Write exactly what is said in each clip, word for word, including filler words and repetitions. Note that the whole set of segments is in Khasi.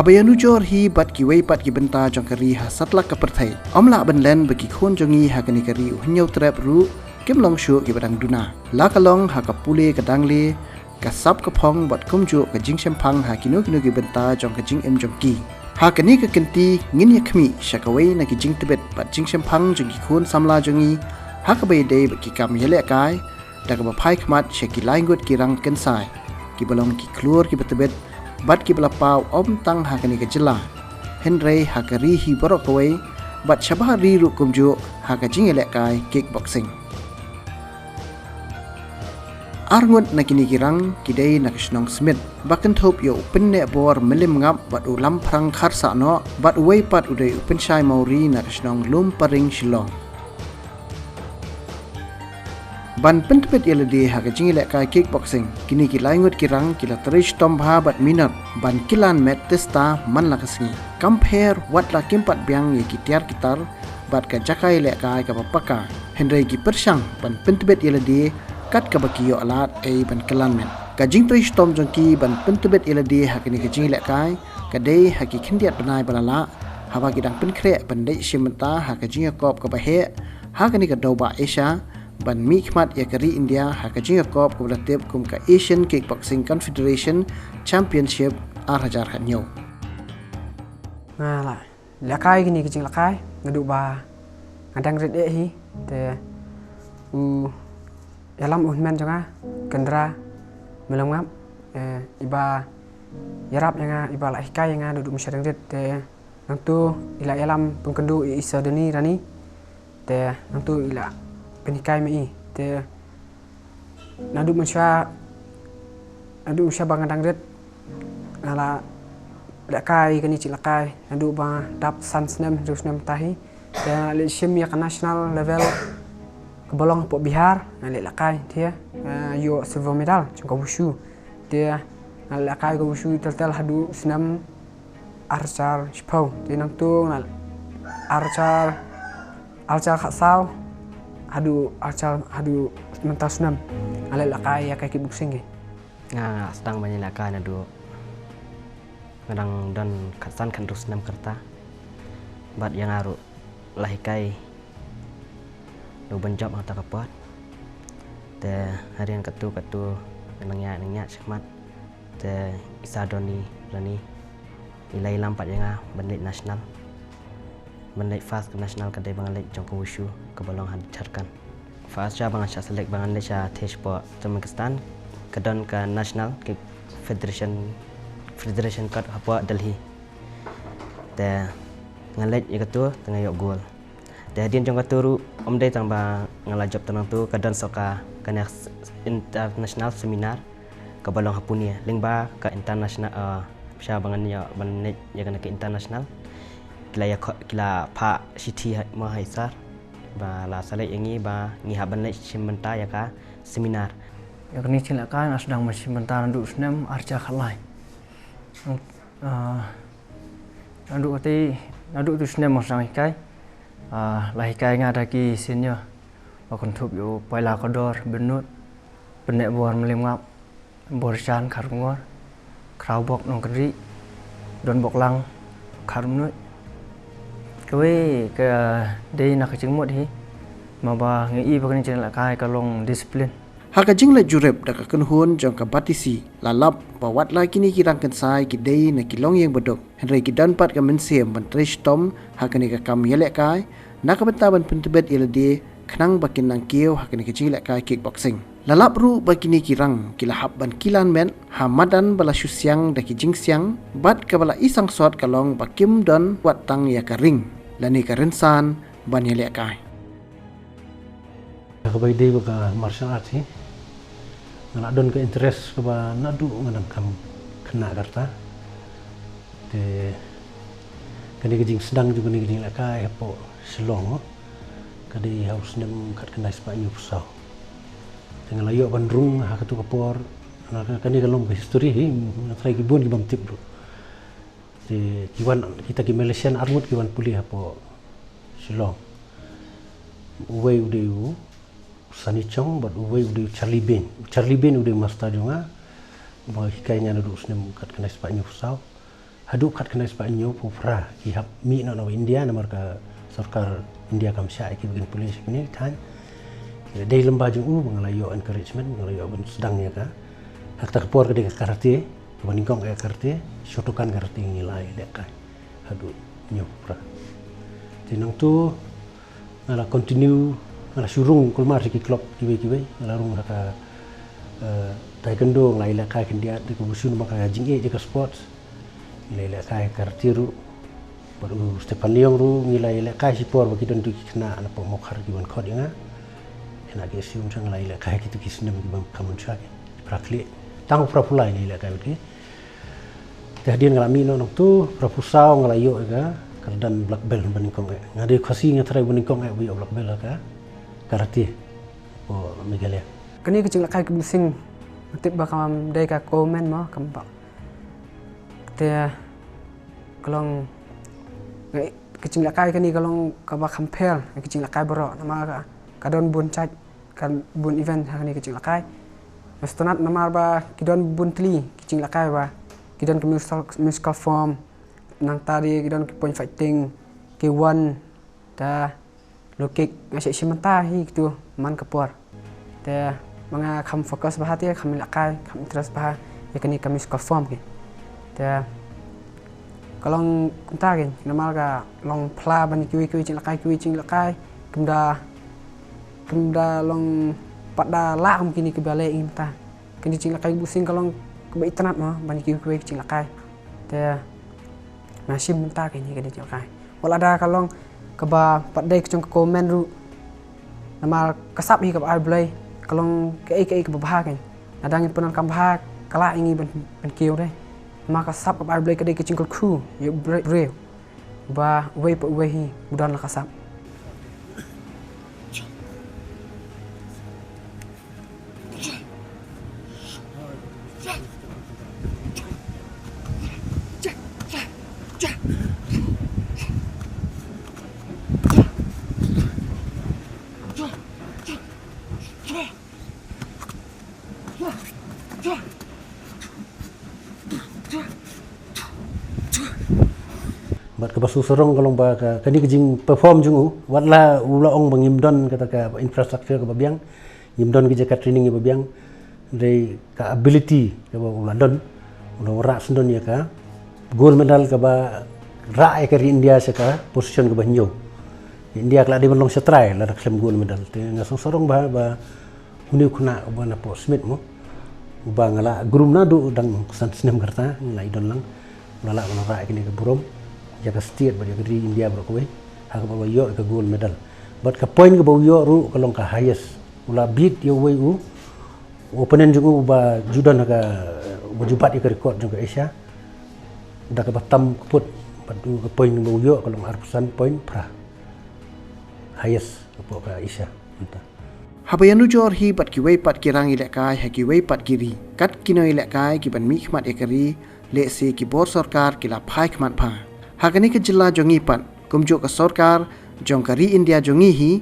Ba ïanujor hi bad kiwei pat ki bynta jong ka ri ha satlak ka pyrthei, ym lah ban len ba ki khun jong ngi ha kane ka ri u Hynñiewtrep ruh kim long shuh kiba dang duna, la ka long ha ka pule ka dangle, ka sap ka phong bad kumjuh ka jingshemphang ha kino kino ki bynta jong ka jingim jong ki. Ha kane ka kynti ngin ïa khmih sha kawei na ki jingtbit bad jingshemphang jong ki khun samla jong ngi ha kaba ïadei bad ki kam ïalehkai, da kaba phai khmat sha ki lai ngut ki rang kynsai kiba long ki khlur kiba tbit bad kiba la paw ym tang ha kane ka jylla, hynrei ha ka ri hi baroh kawei bad shabar ri ruh kumjuh ha ka jingïalehkai kickboxing. Ar ngut na kine ki rang ki dei na ka shnong Smit, ba kynthup ïa u Pynneh Bor Mylliem Ngap bad u Lamphrang Kharsahnoh, bad uwei pat u dei u Pynshai Mawrie na ka shnong Lumparing Shillong. Ban pyntbit ïa lade ha ka jingïalehkai kickboxing, kine ki lai ngut ki rang ki la trei shitom bha bad minot ban kylan met tista man la ka sngi. Kam pher wat la kim pat biang ïa ki tiar ki tar bad ka jaka ïalehkai kaba paka, hynrei ki pyrshang ban pyntbit ïa lade kat kaba ki ïoh lad ei ban kylan met. Ka jingtrei shitom jong ki ban pyntbit ïa lade ha kane ka jingïalehkai ka dei ha ki khyndiat bnai ba la lah, haba ki dang pynkhreh ban leit shim bynta ha ka jingïakop kaba heh ha kane ka dewbah Asia, ban mihkhmat ïa ka ri India ha ka jingïakop kaba la tip kum ka Asian Kickboxing Confederation Championship ar hajar khatñiew. Nga la lehkai kine ki jinglehkai naduh ba nga dang rit eh hi, te u ïalam u hynmen jong nga, Kendra Mylliem Ngap, eh, iba ïarap ïa nga, iba la hikai ïa nga naduh mynshuwa dang rit, te nangtu i la ïalam pynkynduh i Isadoni Rani, te nangtu i la pynhikai ma i, te naduh mynshuwa, naduh mynshuwa ba nga dang rit nga la lehkai kane ka jinglehkai naduh ba nga dap san snem, hynriew snem mynta hi. Te nga la leit shim ïa ka national level kaba long hapoh Bihar, nga la lehkai te, eh, ïoh silver medal jong ka wushu. Te nga la lehkai ka wushu tel tel haduh snem ar hajar shiphew. Te nangtu nga la ar hajar, ar hajar khatsaw haduh ar hajar, haduh mynta u snem nga la lehkai ïa ka kickboxing hi. Nga, nga sdang ban ïalehkai naduh nga dang don khatsan khathynriew snem ka rta. Bad ïa nga ruh la hikai da u Banjop ha kata ka por. Te hadien katto katto nga nang ïaid nang ïaid shakhmat. Te i Isadoni Rani i la ïalam pat ïa nga ban leit national. Ban leit first ka national ka dei ba ngan leit jong ka wushu kaba long ha Jharkhand. First sha ba ngan shah select ba ngan leit sha test hapoh Turkmenistan, ka don ka national ka federation, federation court hapoh Delhi. Te nga leit ïa kato te nga ïoh gold. Te hadien jong kato ruh ym dei tang ba nga la jop tang nangto, ka don sa ka, kane international seminar kaba long ha Pune, lyngba ka international, eh, sha ba ngan ïoh ban leit ïa kane ka international. Ki la ïa kho-, ki la phah shithi ha, mo ha i sir ba la select ïa ngi ba ngi hap ban leit shim bynta ïa ka seminar. Ïa kane ka jinglehkai nga sdang ban shim bynta naduh u snem ar hajar khatlai. Ah, naduh kata, naduh uto u snem nga sdang hikai. Ah, la hikai nga da ki senior ba kynthup ïa u Paila Kordor Bynnud, Pynneh Bor Mylliem Ngap, Borshan Kharkongor, Khrawbok Nongkynrih, Donboklang Kharmnuid. Kawei ka dei na ka jingmut hi, ma ba nga i ba kane ka jinglehkai ka long discipline. Ha ka jingleit jurip da ka kynhun jong ka Batesi, la lap ba wat la kine ki rang kynsai ki dei na ki longïing baduk, hynrei ki don pat ka mynsiem ban trei shitom ha kane ka kam ïalehkai na ka bynta ban pyntbit ïa lade khnang ba kin nang kiew ha kane ka jinglehkai kickboxing. La lap ruh ba kine ki rang ki la hap ban kylan met ha madan ba la shu siang da ki jingsiang, bad kaba la i sangsot ka long ba kim don wat tang ïa ka ring lane ka rynsan ban ïalehkai. Kaba ïadei bad ka martial arts hi, nga la don ka interest kaba naduh nga dang kham khynnah ka rta. Te kane ka jingsdang jong kane ka jinglehkai hapoh Shillong, ka dei ha u snem khatkhyndai spah hynñiewphew saw. Te nga la ïoh ban rung ha kato ka por, na ka, kane ka long ka history hi, nga tharai ki bun ki bym tip ruh. Te ki wan, kita ki Malaysian arngut ki wan pule hapoh Shillong. Uwei u dei u Sani Chong bad uwei u dei u Charlie Bain. U Charlie Bain u dei u master jong nga, ba hikai nga naduh u snem khatkhyndai spah hynñiewphew saw. Haduh khatkhyndai spah hynñiewphew phra ki hap mih noh na India namar ka sorkar India kam shah ïa ki ban pule sha kine ki thaiñ. Dei lyngba jong u ba nga la ïoh encouragement, ba nga la ïoh ban sdang ïa ka. Ha kata ka por ka dei ka karate, kaba nyngkong eh karate, Shotokan karate ngi la ïalehkai haduh hynñiewphew phra. Te nangtu nga la continue, nga la shu rung kulmar sha ki club kiwei kiwei, nga la rung ha ka, eh, taekwondo, nga la ïalehkai khyndiat, te ka wushu namar ka jingïeit ïa ka sports. Ngi la ïalehkai karate ruh. Bad u Stephan Leong ruh ngi la ïalehkai shipor ba ki don tu ki khynnah napoh Mawkhar ki ban khot ïa nga. Khynnah ki assume sa nga la ïalehkai kitu ki snem kiba kham mynshuwa ki phra khlieh. Tang phra phew lai ngi la ïalehkai bad ki. Te hadien nga la mih noh nangtu, phra phew saw nga la ïoh ïa ka kyrdan black belt ba nyngkong eh. Nga dei Khasi nga tharai ba nyngkong eh ba ïoh black belt ha ka karate hapoh Meghalaya. Kane ka jinglehkai kickboxing nga tip ba kam dei ka ko men mo, kam ba. Te ka long, ka jinglehkai kane ka long kaba kham pher na ki jinglehkai baroh namar ka, ka don bun jait, ka don bun event ha kane ka jinglehkai. Nga sngewtynnat namar ba ki don bun tylli ki jinglehkai, ba ki don ki musical, musical form, nangta dei ki don ki point fighting, ki one, ta low kick, nga shu shim mynta hi kitu man ka por. Te ma nga kham focus bha, te kham lehkai, kham interest bha ïa kane ka musical form ki. Te ka long kumta ki, namar ka long pla ban kiwei kiwei jinglehkai, kiwei jinglehkai, kumta, kumta long pat da lah kum kine kiba leh ïa ngi mynta. Kane ka jinglehkai kickboxing ka long kaba itynnat mo ban kiwei kiwei ki jinglehkai. Te nga shim mynta kane, kane ka jinglehkai. Wat la da ka long kaba pat dei ka jong ka ko men ruh, namar ka sap hi kaba ai Blei, ka long kaei kaei kaba bha kane. Lada ngin pyndonkam bha ka lah ïa ngi ban, ban kiew dei. Namar ka sap kaba ai Blei ka dei ka jingkyrkhu ïa u briew. Ba uwei pa uwei hi u don la ka sap. Bad kaba sngewsarong ka long ba ka, kane ka jingperform jong u, wat la u la ong ba ngim don kata ka infrastructure kaba biang, ngim don ki jaka training kiba biang, hynrei ka ability kaba u la don, u la wanrah sngewdon ïa ka gold medal kaba rah ïa ka ri India sha ka position kaba hynñiew. India ka la dei ban long sha trai lada khlem gold medal. Te nga sngewsarong bha ba une u khynnah uba napoh Smit mo, uba nga la groom naduh dang san snem ka rta, nga la ïadon lang, u la lah ban rah ïa kane ka burom ïa ka state bad ïa ka ri India baroh kawei, ha kaba u la ïoh ïa ka gold medal. Bad ka point kaba u ïoh ruh ka long ka highest. U la beat ïa uwei u, u opponent jong u uba ju don ha ka, uba ju bat ïa ka record jong ka Asia da kaba tam ka pud. Bad u, ka point ba u ïoh ka long arphew san point phra. Highest hapoh ka Asia mynta. Haba ïanujor hi bad kiwei pat ki rang ïalehkai ha kiwei pat ki ri, kat ki nongïalehkai kiban mihkhmat ïa ka ri, lehse ki bor sorkar ki la phai khmat bha. Ha kane ka jylla jong ngi pat, kumjuh ka sorkar jong ka ri India jong ngi hi,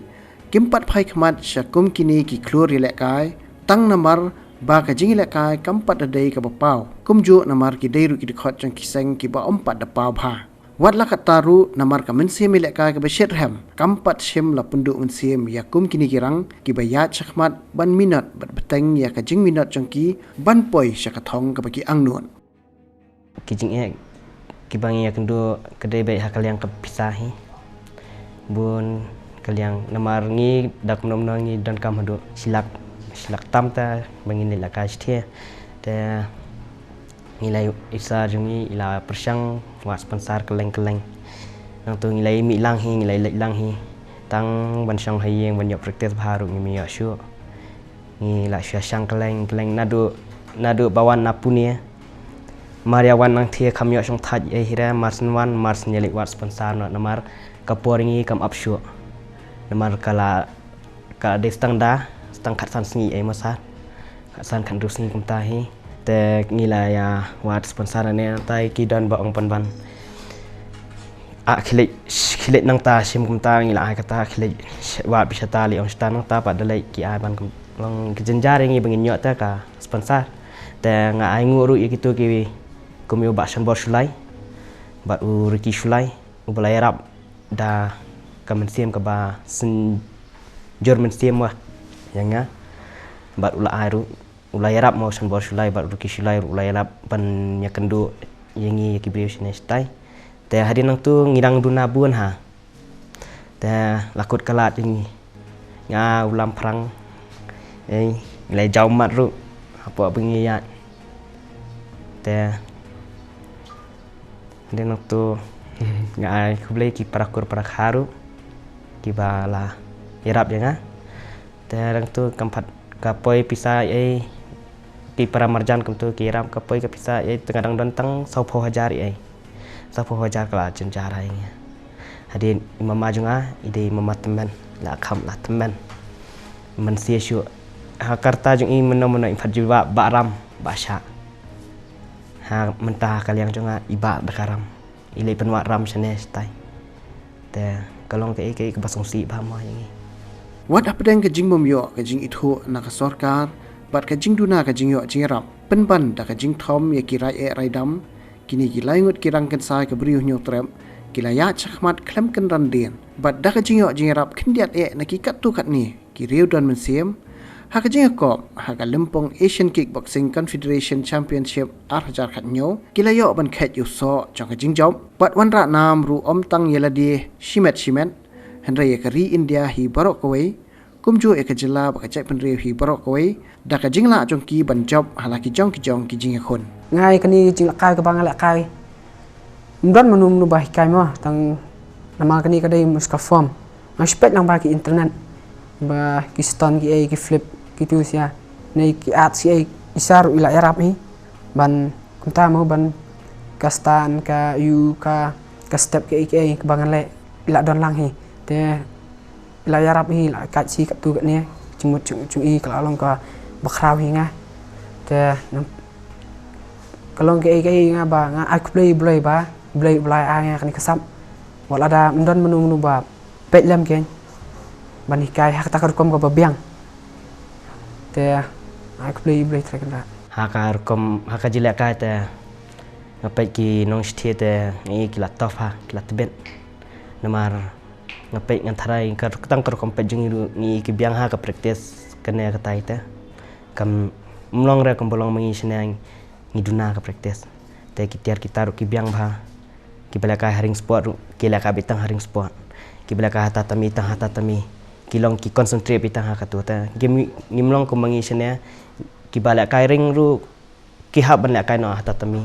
kim pat phai khmat sha kum kine ki khlur ïalehkai, tang namar ba ka jingïalehkai kam pat da dei kaba paw. Kumjuh namar ki dei ruh ki dkhot jong ki seng kiba ym pat da paw bha. Wat la katta ruh, namar ka mynsiem ïalehkai kaba shitrhem kam pat shym la pynduh mynsiem ïa kum kine ki rang kiba ïaid shakhmat ban minot bad bteng ïa ka jingminot jong ki ban poi sha ka thong kaba ki angnud. Ki jingeh kiba ngi ïakynduh ka dei beit ha ka liang ka pisa hi. Bun ka liang namar ngi da kumno kumno ngi donkam haduh shi lak, shi lak tam ta ba ngin leit lehkai shi thiah. Te ngi la, i sar jong ngi i la pyrshang wad sponsor kylleng kylleng. Nangtu ngi la ïa mih lang hi, ngi la ïa leit lang hi. Tang ban shong ha ïing ban ïoh practice bha ruh ngim ïoh shuh. Ngi la shu ïa shang kylleng kylleng naduh, naduh ba wan na Pune. Mar ïa wan nangthie kam ïoh shong thait ei hi re, mar shen wan, mar shen ïa leit wad sponsor noh namar ka por ngi kam ap shuh. Namar ka la, ka dei stang da, stang khatsan sngi ei mo sar. Khatsan khathynriew sngi kumta hi. Te ngi la ïa wad sponsor ne, nangta ki don ba ong pynban. Ah, khie leit, khie leit nangta shim kumta, ngi la ai kata, khie leit, sh-, wad bishata leit ong shata, nangta pat da leit ki ai ban kum, long ki jynjar ïa ngi ba ngin ïoh te ka sponsor. Te nga ai nguh ruh ïa kitu ki kum ïa u Bah Shanbor Shullai. bad u Ricky Shullai, uba la ïarap da ka mynsiem kaba synjor mynsiem wah ïa nga. Bad u la ai ruh, u la ïarap ma u Shanbor Shullai bad u Ricky Shullai ruh u la ïarap ban ïakynduh ïa ngi ïa ki briew shane shatai. Te hadien nangtu ngi dang duna bun ha. Te la kut ka lad ïa ngi. Nga u Lamphrang. Ei, ngi la jaw mat ruh. Hapoh ba ngi ïaid. Te hadien nangtu nga ai khublei ki para kur para kha ruh kiba la ïarap ïa nga. Te nangtu kam pat ka poi pisa ei, ki para marjan kumtu ki ïarap, ka poi ka pisa ei, te nga dang don tang sawphew hajar ei. Sawphew hajar ka la jynjar ha ïa ngi. Hadien i mama jong nga i dei i mama tymmen, la kham la tymmen. Mynsiem shuh. Ha ka rta jong i mynno mynno i pat ju bah, bah ram, bah shah. Ha mynta ha ka liang jong nga i bah da ka ram. I leit pynwad ram shane shatai. Te ka long kaei kaei kaba sngewsih bha mo ïa ngi. Wat hapdeng ka jingbym ïoh ka jingithuh na ka sorkar bad ka jingduna ka jingïoh jingïarap pynban da ka jingthom ïa ki rai eh rai dam, kine ki lai ngut ki rangkynsai ka Bri u Hynñiewtrep ki la ïaid shakhmat khlem kynran dien bad da ka jingïoh jingïarap khyndiat eh na ki katto katne ki riew don mynsiem ha ka jingïakop ha ka lympung Asian Kickboxing Confederation Championship ar hajar khathynñiew, ki la ïoh ban kheit ïa u soh jong ka jingjop bad wanrah nam ruh ym tang ïa lade shimet shimet, hynrei ïa ka ri India hi baroh kawei, kumjuh ïa ka jylla bad ka jaitbynriew hi baroh kawei da ka jinglah jong ki ban jop ha la ki jong ki jong ki jingïakhun. Nga ïa kane ka jinglehkai kaba nga lehkai, ym don mano mano ba hikai mo, tang namar kane ka dei mushkil form. Nga shu peit lang ba ki internet, ba ki stun ki ei, ki flip, ki tu sia, ne ki art ki ei, i sa ruh i la ïarap hi ban kumta mo, ban ka stun, ka ïu, ka, ka step ki ei ki ei kaba ngan leh, i la don lang hi. Te i la ïarap hi, i la kait shi katto katne, jingmut jong, jong i ka la long kaba khraw hi nga. Te nang, ka long kaei kaei nga ba nga ai khublei Blei ba Blei u la ai nga kane ka sap. Wat lada ym don mano mano ba peit lem kein ban hikai ha kata ka rukom kaba biang. Te ai khublei Blei Trai Kynrad. Ha ka rukom, ha ka jingïalehkai te nga peit ki nongshithiah te ngi ki la tough ha, ki la tbit. Namar nga peit ngan tharai ka tang ka rukom peit jong ngi ruh ngi ki biang ha ka practice kane katai te. Kam ym long re kumba long ma ngi shane ngi duna ka practice. Te ki tiar ki tar ruh ki biang bha. Kiba lehkai ha ring sport ruh ki lehkai beit tang ha ring sport. Kiba lehkai ha tatami tang ha tatami. Ki long ki concentrate beit tang ha katu te. Ngim, ngim long kumba ngi shane kiba lehkai ring ruh ki hap ban lehkai noh ha tatami.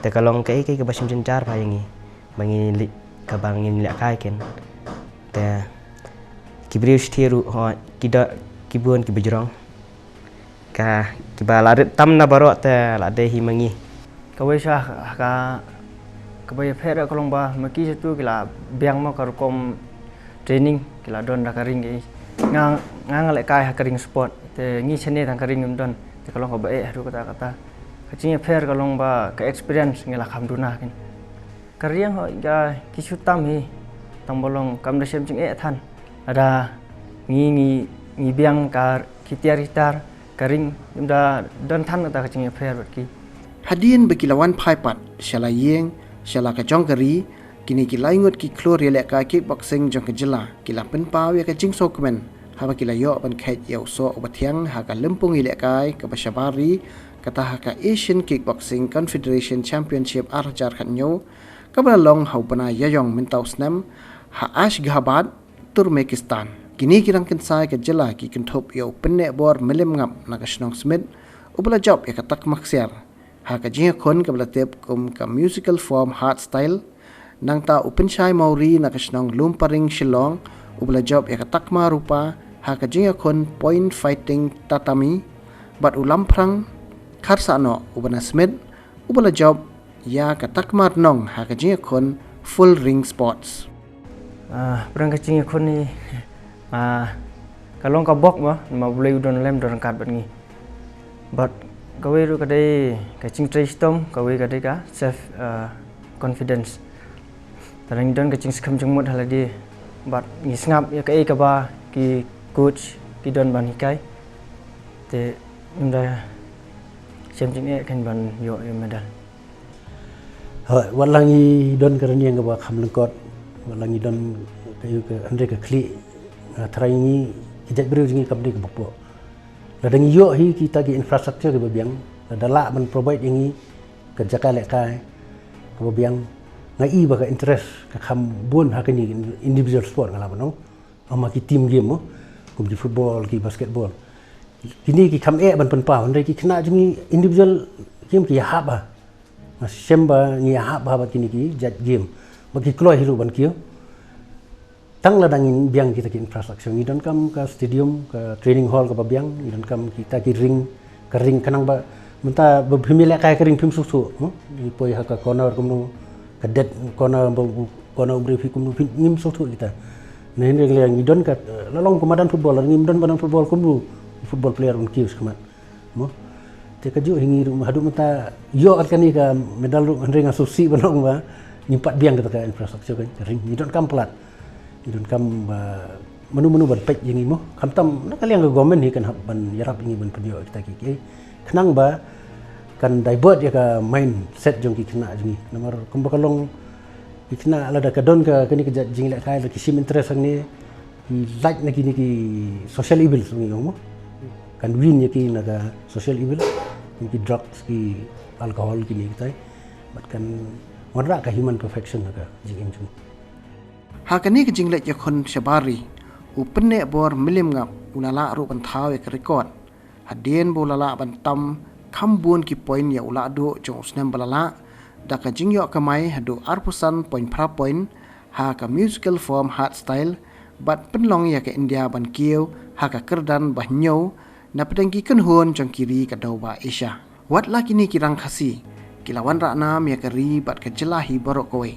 Te ka long kaei kaei kaba shim jynjar bha ïa ngi ba ngi leh, kaba ngin lehkai kein. Te ki briew shithiah ruh ho ki da ki bun kiba jrong. Ka kiba la rit tam na baroh te la dei hi ma ngi. Kawei sha ka, kaba ïapher ka long ba ma ki shatu ki la biang mo ka rukom training, ki la don da ka ring ki. Nga, nga, nga lehkai ha ka ring sport. Te ngi shane tang ka ring ngim don. Te ka long kaba eh haduh katta katta. Ka jingïapher ka long ba ka experience ngi la kham duna kein. Ka ring ho ka ki shu tam hi. Tang ba long kam da shem jingeh than. Lada ngi, ngi, ngi biang ka ki tiar ki tar ka ring, ngim da don than kata ka jingïapher bad ki. Hadien ba ki la wan phai pat sha la ïing sha la ka jong ka ri, kine ki lai ngut ki khlur ïalehkai kickboxing jong ka jylla ki la pynpaw ïa ka jingsngewkmen haba ki la ïoh ban kheit ïa u soh uba thiang ha ka lympung ïalehkai kaba shabar ri, kata ha ka Asian Kickboxing Confederation Championship ar hajar khathynñiew, kaba la long ha u bnai Ïaïong mynta u snem ha Ashgabat, Turkmenistan. Kine ki rangkynsai ka jylla ki kynthup ïa u pynneh bor Mylliem Ngap na ka shnong Smit, uba la jop ïa ka takma ksiar ha ka jingïakhun kaba la tip kum ka musical form hardstyle. Nangta u Pynshai Mawrie na ka shnong Lumparing Shillong, uba la jop ïa ka takma rupa ha ka jingïakhun point fighting tatami. Bad u Lamphrang Kharsahnoh uba na Smit, uba la jop ïa ka takma rnong ha ka jingïakhun full ring sports. Ah, pyrshang ka jingïakhun hi, ah, ka long ka bok ma, ma U Blei u don lem don ryngkat bad ngi. Bad kawei ruh ka dei ka jingtrei shitom, kawei ka dei ka self, ah, confidence. Te ngi don ka jingskhem jingmut ha lade bad ngi sngap ïa kaei kaba ki coach ki don ban hikai. Te ngim da shem jingeh kein ban ïoh ïa u medal. Hooid, wat la ngi don ka rynïeng kaba kham lyngkot, wat la ngi don ka ïu ka hynrei ka khlieh, ah, trai ngi ki jait briew jong ngi kam dei kaba pok. Lada ngi ïoh hi kita ki infrastructure kiba biang, lada lah ban provide ïa ngi ka jaka lehkai kaba biang, nga i ba ka interest ka kham bun ha kine individual sport nga lah ban ong. Ama ki team game mo, kum ki football, ki basketball. Kine ki kham eh ban pynpaw, hynrei ki khynnah jong ngi individual game ki ïahap ha. Nga shem ba ngi ïahap ha bad kine ki jait game. Ba ki kloi hi ruh ban kiew. Tang lada ngin biang kita ki infrastructure, ngi donkam ka stadium, ka training hall kaba biang, ngi donkam kita ki ring, ka ring khnang ba mynta ba phim ïalehkai ka ring phim sngewthuh, mo? Ngi poi ha ka corner kumno, ka dead corner ba u corner u briew phi kumno phi ngim sngewthuh kita. Nah, hynrei ngi don ka, la long ka madan football, ngim don madan football kumno football player un kiew shakhmat. Mo. Te kajuh hi ngi ruh haduh mynta ïoh kat kane ka medal ruh hynrei nga sngewsih ban ong ba ngim pat biang kata ka infrastructure ka ring, ngi donkam palat. Ngi donkam ba mano mano ban peit ïa ngi mo. Khamtam na ka liang ka government hi kan hap ban ïarap ïa ngi ban pynïoh kita ki, ki. Khnang ba kan divert ïa ka mindset jong ki khynnah jong ngi. Namar kumba ka long ki khynnah lada ka don ka kane ka jait jinglehkai lada ki shim interest hangne, ki lait na kine ki social evils ngi ong mo. Kan win ïa ki na ka social evil, ki drugs, ki alcohol, kine kitai. Bad kan wanrah ka human perfection ha ka jingim jong ngi. Ha kane ka jingleit ïakhun shabar ri, u Pynneh Borbah Mylliem Ngap u la lah ruh ban thaw ïa ka record. Hadien ba u la lah ban tam kham bun ki point ïa u lahduh jong u snem ba la lah, da ka jingïoh kamai haduh arphew san point phra point, ha ka musical form hardstyle, bad pynlong ïa ka India ban kiew ha ka kyrdan ba hynñiew, na pdeng ki kynhun jong ki ri ka dewbah Asia. Wat la kine ki rang Khasi ki la wanrah nam ïa ka ri bad ka jylla hi baroh kawei.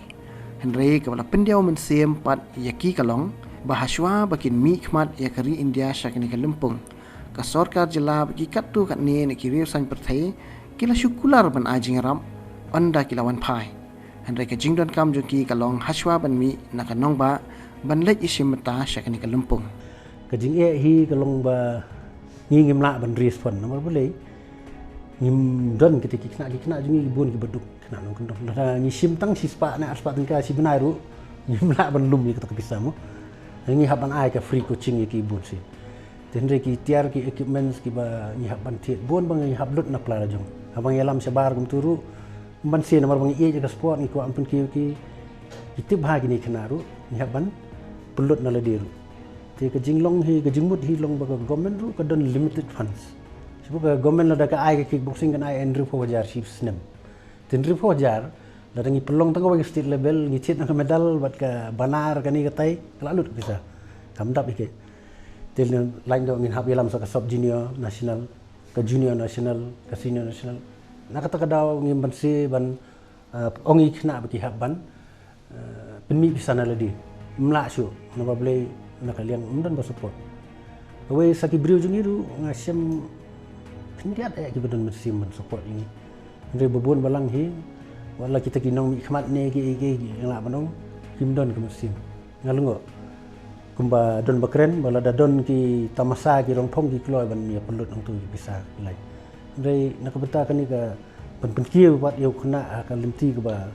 Hynrei kaba la pyndiaw mynsiem pat ïa ki ka long ba hashwa ba kin mihkhmat ïa ka ri India sha kane ka lympung, ka sorkar jylla bad ki katto katne na ki riew saiñ pyrthei ki la shu kular ban ai jingïarap, ynda ki la wan phai. Hynrei ka jingdonkam jong ki ka long hashwa ban mih na ka nongbah ban leit ïashim bynta sha kane ka lympung. Ka jingeh hi ka long ba ngi ngim lah ban respond namar balei? Ngim don kita ki khynnah, ki khynnah jong ngi ki bun kiba duk, khynnah nongkyndong. Lada ngi shim tang shispah ne arspah tyngka shi bnai ruh ngim lah ban lum ïa kata ka pisa mo. Ngi hap ban ai ka free coaching ïa ki bun sien. Te hynrei ki tiar ki equipments kiba ngi hap ban thied bun ba ngi hap lut na pla la jong. Haba ngi ïalam shabar kumta ruh, ban sien namar ba ngi ïeit ïa ka sport, ngi kwah ban pynkiew ki, ki tip bha kine ki khynnah ruh, ngi hap ban pynlut na lade ruh. Te ka jinglong hi, ka jingmut hi long ba ka government ruh ka don limited funds. Shu ka government lada ka ai ka kickboxing kan ai hynriewphew hajar shi snem. Te hynriewphew hajar, lada ngi pynlong tang kawei ka state level, ngi thied tang ka medal bad ka banner kane katai, ka la lut ka pisa. Kam dap ïa ki. Te lait noh ngin hap ïalam sa ka sub junior national, ka junior national, ka senior national. Na kata ka daw ngim banse ban, eh, ong ïa ki khynnah ba ki hap ban, eh, pynmih pisa na lade. Ym lah shuh, naba balei na ka liang ym don ba support. Kawei sa ki briew jong ngi ruh nga shem khyndiat eh kiba don mynsiem ban support ïa ngi. Hynrei ba bun ba lang hi, wat la kita ki nongmihkhmat ne ki, ki, ki, ki, nga lah ban ong, kim don ka mynsiem. Nga lyngngoh. Kumba don ba kren, ba lada don ki tamasa, ki rongphong, ki kloi ban ïa pynlut hangtu ki pisa ki lait. Hynrei na ka bynta kane ka ban pynkiew pat ïa u khynnah ha ka lynti kaba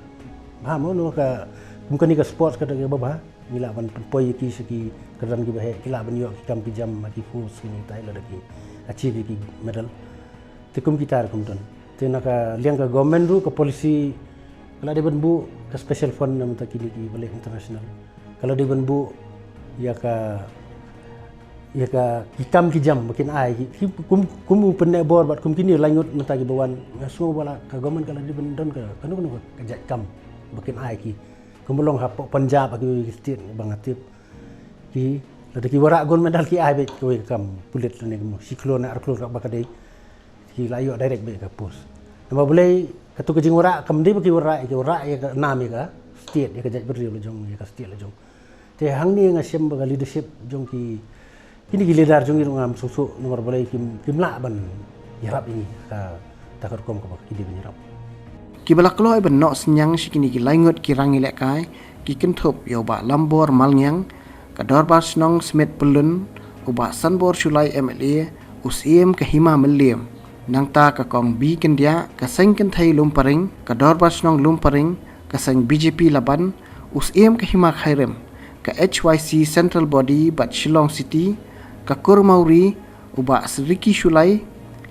bha mo, na ka, kum kane ka sports ka dei kaba bha. Ngi lah ban pynpoi ïa ki sha ki kyrdan kiba heh, ki lah ban ïoh ki kam ki jam ha ki force kine kitai lada ki achieve ïa ki medal. Te kum kita ruh kum don. Te na ka liang ka government ruh ka policy ka la dei ban buh ka special fund na bynta kine kiba leh international. Ka la dei ban buh ïa ka, ïa ka ki kam ki jam ba kin ai ki, ki kum, kum u Pynneh Borbah bad kum kine laingut mynta kiba wan. Nga sngew ba la ka government ka la dei ban don ka, kano kano ka jait kam ba kin ai ki. Kumba long hapoh Punjab ha kiwei ki state ba nga tip. Ki, lada ki wanrah gold medal ki ai beit kawei ka kam pulit lane kumno. Shi klur ne ar klur kaba ka dei. Ki la ïoh direct beit ka post. Namar balei katu ka jingwanrah kam dei ba ki wanrah, ki wanrah ïa ka nam ïa ka state, ïa ka jaitbynriew la jong, ïa ka state la jong. Te hangne nga shem ba ka leadership jong ki, kine ki leader jong ngi ruh ngam sngewthuh namar balei kim, kim lah ban ïarap ïa ngi ha kata ka rukom kaba ki dei ban ïarap. Kiba la kloi ban noh synñiang sha kine ki laingut ki rangïalehkai ki kynthup ïa u Bah Lambor Malngiang, ka Dorbar Shnong Smit Pyllun, u Bah Sanbor Shullai M L A, u Syiem ka Hima Mylliem, nangta ka Kong B Kyndiah, ka Seng Kynthei Lumparing, ka Dorbar Shnong Lumparing, ka seng B J P Laban, u Syiem ka Hima Khyrim, ka H Y C Central Body bad Shillong City, ka Kur Mawrie, u Bah Ricky Shullai,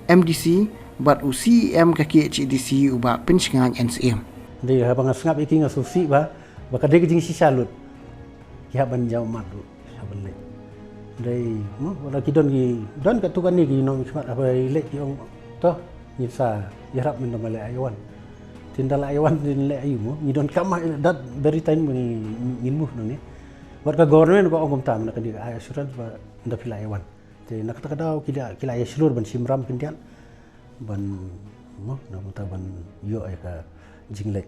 M D C, bad u C E M ka K H A D C, u Bah Pynshngain N Syiem. Dei haba nga sngap ïa ki nga sngewsih ba, ba ka dei ka jingshisha lut. Ki hap ban jaw mat lut, hap ban leh. Dei, mo, wala ki don ki, don katto katne ki nongmihkhmat haba ïaleh ki ong, to, ngin sa ïarap mynta ma leh aiwan. Te ynda la aiwan te leh aiu mo, ngi donkam ha that very time ngi, ngin move nangne. Bad ka government ka ong kumta, mynta ka dei ka ai assurance ba ynda phi la aiwan. Te na kata ka daw ki la, ki la ïashlur ban shim ram khyndiat. Ban, mo, na kumta ban ïoh ïa ka jingleh.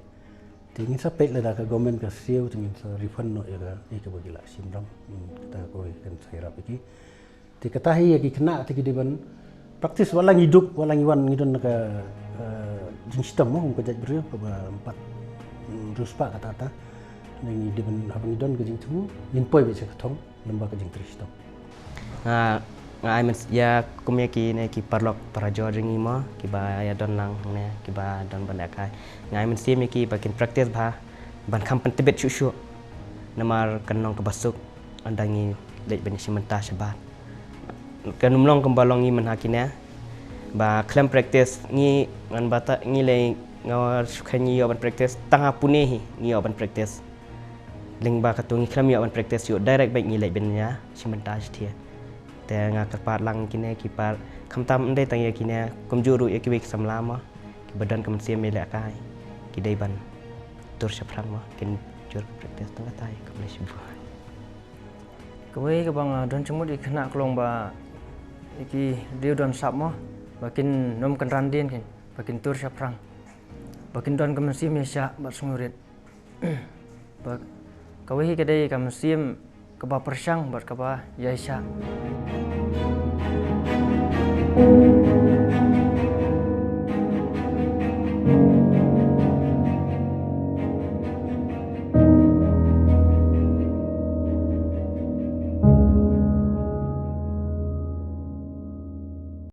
Te ngin sa peit lada ka government ka siew te ngin sa refund noh ïa ka, ïa kaba ki la shim ram. Hmm, kata kawei kan sa ïarap ïa ki. Te kata hi ïa ki khynnah te ki dei ban practice wat la ngi duk, wat la ngi wan ngi don ka, eh, jingshitom mo, kum ka jaitbynriew kaba em pat, hmm, riewspah kata kata. Ngi dei ban haba ngi don ka jingthmu, ngin poi beit sha ka thong. Lyngba ka jingtrei shitom. Nga, nga ai mynsiem ïa kum ïa kine ki paralok parajor jong ngi mo, kiba ïa don lang ne, kiba don ban lehkai. Nga ai mynsiem ïa ki ba kin practice bha, ban kham pyntbit shuh shuh. Namar kan long kaba suk, ynda ngi leit ban ïashim bynta shabar. Kan ym long kumba long ngi mynta kine, ba khlem practice ngi ngan bata ngi lei nga shu khein ngi ïoh ban practice tang ha Pune hi ngi ïoh ban practice. Lyngba katu ngi khlem ïoh ban practice ïoh direct beit ngi leit ban ïashim bynta shathie. Te nga kyrpad lang kine ki par khamtam ym dei tang ïa kine kumjuh ruh ïa kiwei ki samla mo kiba don ka mynsiem ïalehkai ki dei ban tur shaphrang mo kin jur ka practice tang katai kumne shibun. Kawei kaba nga don jingmut ïa ki khynnah ka long ba ïa ki riew don sap mo ba kin ym kynran dien kin ba kin tur shaphrang ba kin don ka mynsiem ïaishah bad sngewrit. Ba kawei hi ka dei ka mynsiem kaba pyrshang bad kaba ïaishah.